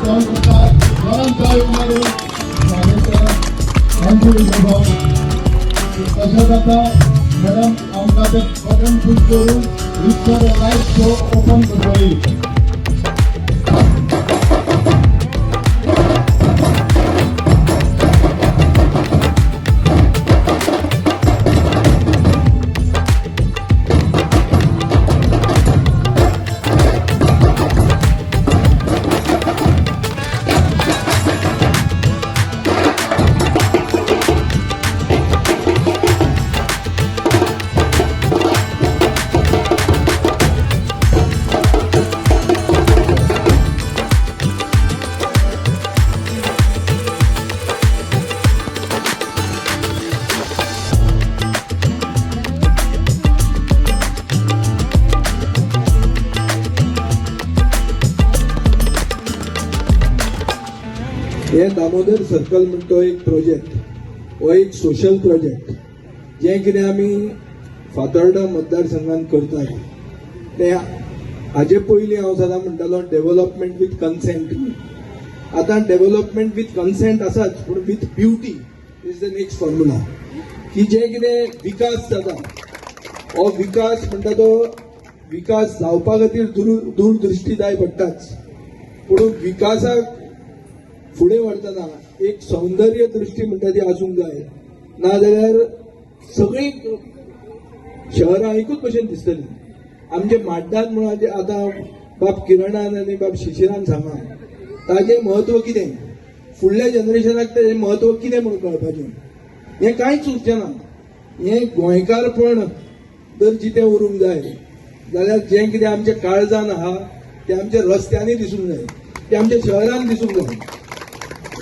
Stall करतात. जोरान टाळयो मारून स्वागत करा. Thank you विजयभाऊ. तशेंच आतां मॅडम आमकां ते बटन पुश करून रितसर लायट शो ओपन करतली. हे दामोदर सर्कल म्हणटा तो एक प्रोजेक्ट, हो एक सोशल प्रोजेक्ट जें कितें आमी फातोर्डा मतदारसंघात करतात. ते हाजे पयलीं हांव सदां म्हणटालो डेव्हलपमेंट विथ कन्सेंट. आतां डेव्हलपमेंट विथ कन्सेंट आसाच, पूण with beauty is the next formula, की जें कितें विकास जाता, हो विकास म्हणटा तो विकास जावपा खातीर दूरदृश्टी जाय पडटाच, पूण विकासाक फुडें व्हरतना एक सौंदर्य दृश्टी म्हणटा ती आसूंक जाय. नाजाल्यार सगळीं शहरां एकूच भशेन दिसतली. आमचे माड्डान म्हणून आतां बाब किरणान आनी बाब शिशिरान सांगा ताजें म्हत्व कितें, फुडल्या जनरेशनाक ताजें म्हत्व कितें म्हणून कळपाचें. हें कांयच उरचें ना. हें गोंयकारपण जर जितें उरूंक जाय जाल्यार जें कितें आमच्या काळजान आहा तें आमच्या रस्त्यांनी दिसूंक जाय, तें आमच्या शहरान दिसूंक जाय.